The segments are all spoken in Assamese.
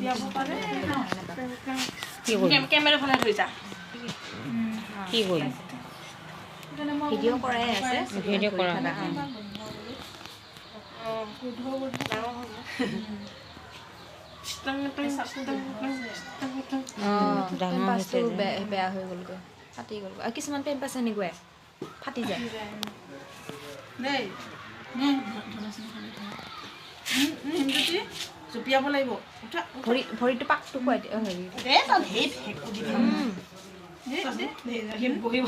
জঁপিয়াব পাৰে। কি কৰিম? কেমেৰা ফালে থৈ যা। কি কৰিম? ভিডিঅ' কৰাই আছে। ভিডিঅ' কৰা। অঁ, ডাঙৰ হ'ব। অঁ। ডাঙৰ পেম্পাছটো হৈছে যে। বেয়া বেয়া হৈ গ'লগৈ, ফাটি গ'লগৈ। আৰু কিছুমান পেম্পাছ এনেকুৱাই ফাটি যায়। দেই নে, জঁপিয়াব লাগিব, উঠা। ভৰিটো পাকটো খুৱাই দিয়ে হেৰি। দে তই ধেৰ ভেকুলি। বহিব,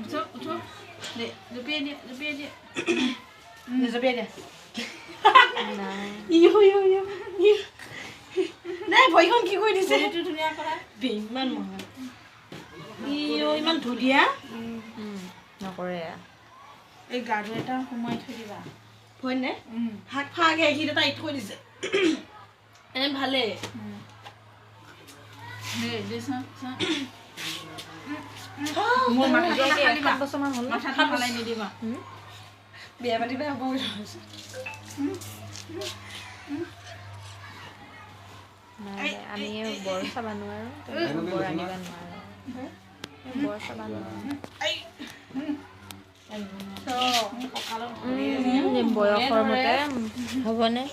উঠো উঠো, দে, জঁপিয়াই দিয়া, জঁপিয়াই দিয়া, জঁপিয়াই দিয়া। নাই। ইউ ইউ ইউ ইউ, নাই, ভৰিখন কি কৰি দিছে? সেইটো ধুনীয়া কৰা, ইমান মহা, ইউ, ইমান ধুনীয়া। নকৰে। এই গাৰু এটা সোমাই থৈ দিবা। হয়নে? ফাক ফাক এইখিনি তাইত থৈ দিছে। এনে ভালেই। মোৰ মাথাটো নাখালিবা। 7 বছৰমান হ'ল। মাথাটো সলাই নিদিবা। বিয়া পাতিবা হ'ব। নাই, আমি বৰ চাব নোৱাৰোঁ, বৰ আনিব নোৱাৰোঁ, বৰ চাব নোৱাৰোঁ। বয়সৰ মতে হ'বনে?